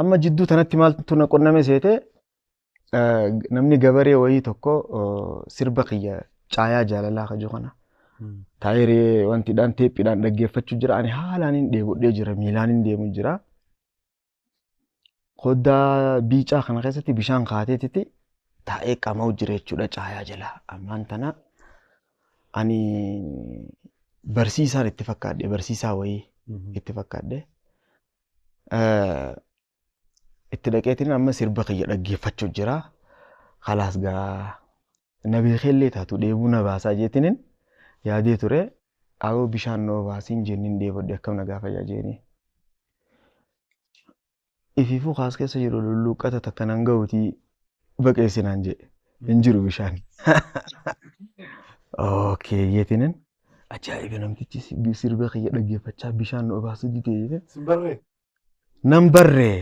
Amma jidduu tanatti maaltu na qunname seete, namni gabaree wayii tokko sirba kiyya Caayaa Jaalalaa kaju kana taayiree wantiidhaan teephiidhaan dhaggeeffachuu jira. Ani haalaan hin dheebodhee jira, miilaan hin deemu jira. Koddaa biicaa kana keessatti bishaan kaateetitti taa'ee qama'u jira jechuudha caayaa jala. Ammaan tana ani barsiisaan itti fakkaadhe, barsiisaa wayii itti fakkaadhe. Itti dhaqeetiin amma sirba kiyya dhaggeeffachuu jira. Kalaas gaa na beekeellee taatu dheebuu na baasaa jeetinin yaadee ture. Awoo bishaan na obaasiin jennin dheebodhe, akkam na gaafa jeeni. Ifiifuu kaas keessa jiru lulluuqqata takka nan ga'uutii baqeessinaan jedhe. Hin jiru bishaan. Okay jeetinin ajaa'iba, namtichi sirba kiyya dhaggeeffachaa bishaan na obaasuu didee jedhe. Sin barree? Nan barree.